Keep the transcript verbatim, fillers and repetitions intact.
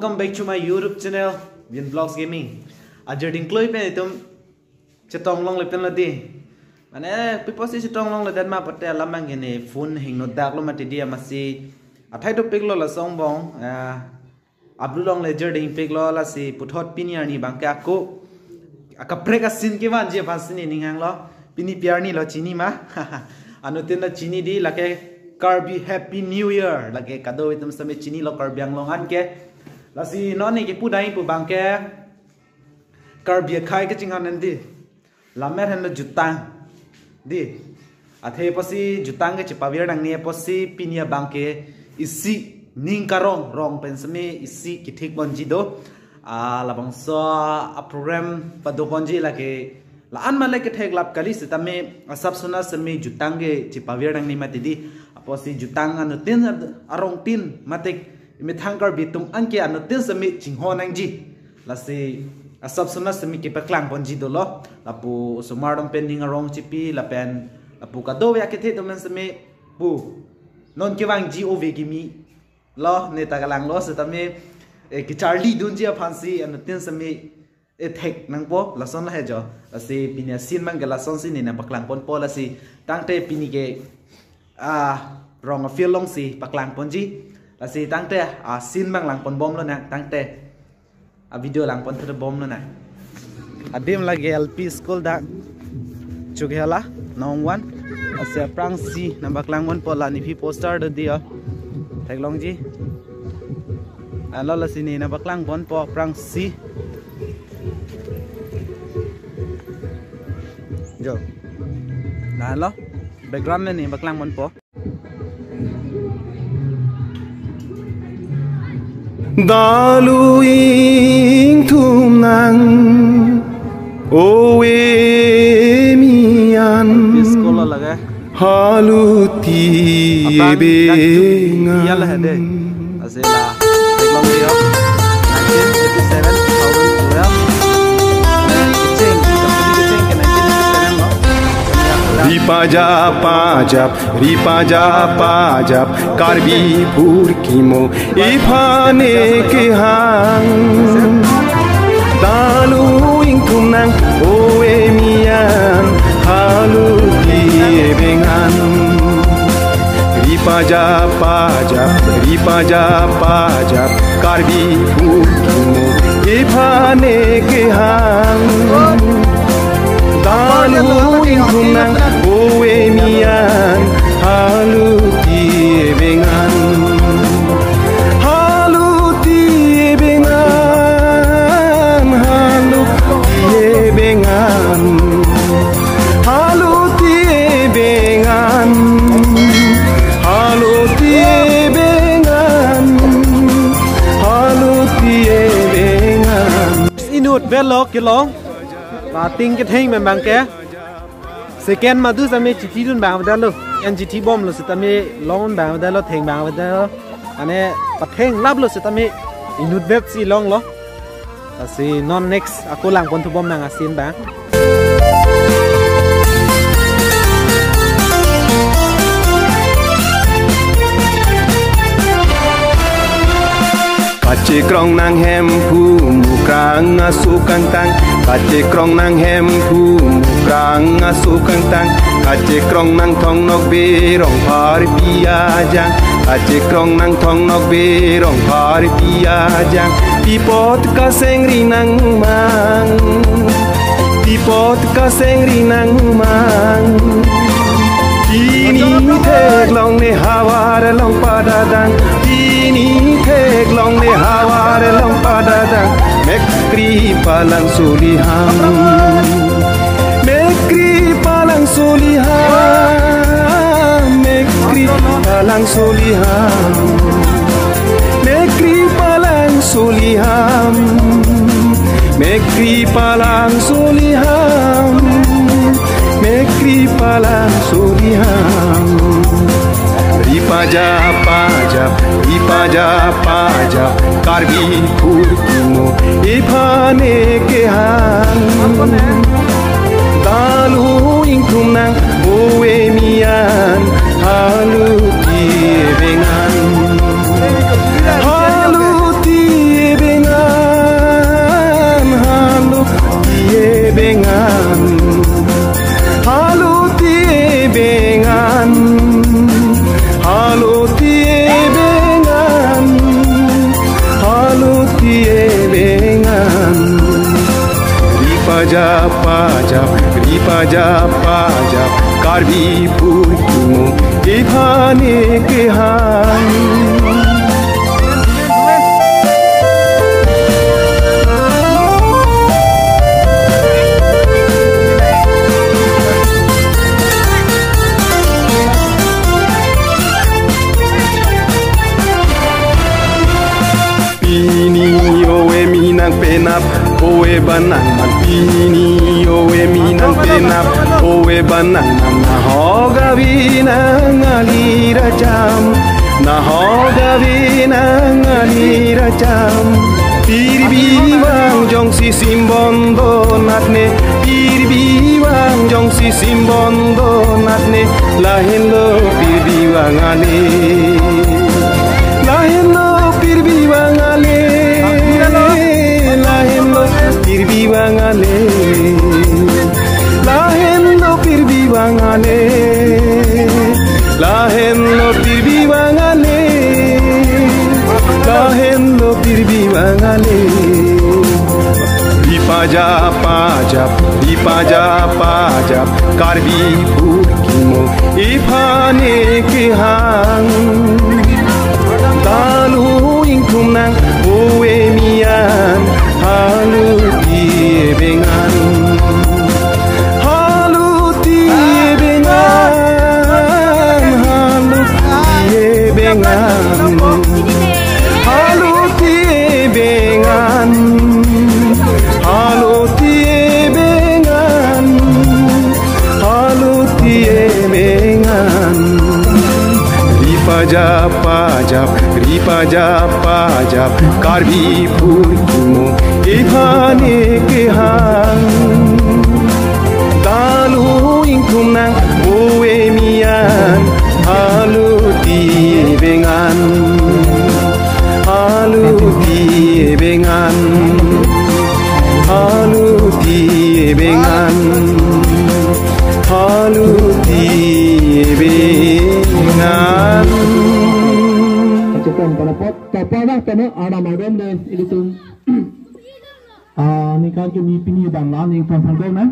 Welcome back to my YouTube channel, Vin Vlogs Gaming. Ajir dingkloi pen itum chetong longle pen lo dei. Mane, pi apotsi chetong longledet ma pulote alam abang ke ne phone hingno daklo mati dei, amatsi athai dopiklo lason angbong, ah, upload longle ajir dingpiklo, lasi puthot pini arni abang ke ako akaprek a-scene kevanji aphansi ne ning hanglo. Pini pi arni lo chini ma? Anuttin ta chini dei, lake Karbi Happy New Year. Lake kadokave atum sitame chinilo Karbi Anglong an ke. Lasi non ne kepu dai pu abang ke Karbi akhei kachinghan an dei. Lammet henlo jutang dei. Athe apotsi jutang ke chepavir nangne apotsi pini abang ke isi ning karong rong pen sitame isi kethik ponji do. Ah, labangso a-program pado ponji lake la-an male ketheklap kali sitame asap sona sitame jutang ke chepavir nangne mati dei. Apotsi jutang anuttin arongtin mate methang Karbi atum an ke anuttin sitame chingho nangji. Lasi asap sona sitame kepaklang ponji dolo. Lapu osomar atum pen ning arong chipi lapen lapu kadokave akethe atum pen sitame pu non kevangji ove kimi lo ne ta kalanglo sitame, eh, kecharlidunji aphansi anuttin sitame, eh, thek nangpo lason lo he jo. Lasi pini a-scene abang ke lasonsi ne nangpaklang ponpo, lasi tangte pini ke, ah, rong a-field alongsi paklang ponji. Lasi tangte a-scene abang lang ponbomlo nang, tangte a-video lang ponthu bomlo nang. Adim lake L P school dak Chokihola, Nongwan. Lasi aphrangsi nangpaklang ponpo, la nephi poster do dei o. Theklongji. Anlo lasi ne nangpaklang ponpo aphrangsi. Jo. Anlo background ne nangpaklang ponpo. Dalu ingthum nang ove miyan. School lo lake. Haluti. Aphrang dak ebengan. Iya lah dei. Asela. Theklongji o. Nineteen eighty-seven, two thousand twelve. Kecheng, kecheng ke nineteen eighty-seven lo. Ri pajap pajap, ri pajap pajap, Karbi phurkimo iphan ne kehang. Dalu ingthum nang ove miyan, haluti ebengan. Ri pajap pajap, ri pajap pajap, Karbi phurkimo iphan ne kehang. Dalu ingthum nang ove miyan, haluti ebengan. Haluti ebengan, haluti ebengan. Haluti ebengan, haluti ebengan, haluti ebengan. Inut belo kelong, la ting ketheng abang ke. Second madu sitame chithi dun abang avedetlo. An chithi bomlo sitame long abang avedetlo, theng abang avedetlo. Ane patheng laplo sitame inut bep si longlo. Lasi non next ako lang ponthu bom nang a-scene abang. Kachekrong nang Hemphu mukrang aso kangtang. Kachekrong nang Hemphu mukrang aso kangtang. Kachekrong nang Thong Nokbe Rongpharpi ajang. Kachekrong nang Thong Nokbe Rongpharpi ajang. Pi apot kasengri nang mang. Pi apot kasengri nang mang. Pini theklong ne havar along padadang. Pini theklong ne havar along padadang. Mekri palang soliham. Mekri palang soliham. Mekri palang soliham. Mekri palang soliham. Mekri palang soliham. Mekri palang soliham. Ri pajap pajap, ri pajap pajap, Karbi phurkimo iphan ne kehang. Dalu ingthum nang ove miyan, haluti ebengan. Haluti Japa jap Karbi purkimo iphan ekehang. Pini ove me nangpenap, ove ba nangman. Pini ove me nangpenap, ove ba nangman. Nahok ave nang ali racham, nahok ave nang ali racham. Pirbi vang jongsi simbon donatne, pirbi vang jongsi simbon donatne, lahenlo pirbi vang ale. Lahenlo pirbi vang ale, lahenlo pirbi vang ale, lahenlo pirbi vang ale, lahenlo pirbi vang ale, lahenlo pirbi vang ale. Ripajap pajap, ripajap pajap, Karbi purkimo iphan ekehang. Dalu ingthum nang ove me an, haluti ebengan. Haluti ebengan, haluti ebengan. Haluti ebengan, haluti ebengan, haluti ebengan. Ripajap pajap, ripajap pajap, Karbi purkimo iphan ekehang. Dalu ingthum nang ove me an, haluti ebengan, haluti ebengan, haluti ebengan, haluti ebengan. Kachekam pen apot, topa dah tama Arnam ardom le ilitum. Ah, ningkan kimi pini bang la ning pon pon kong na.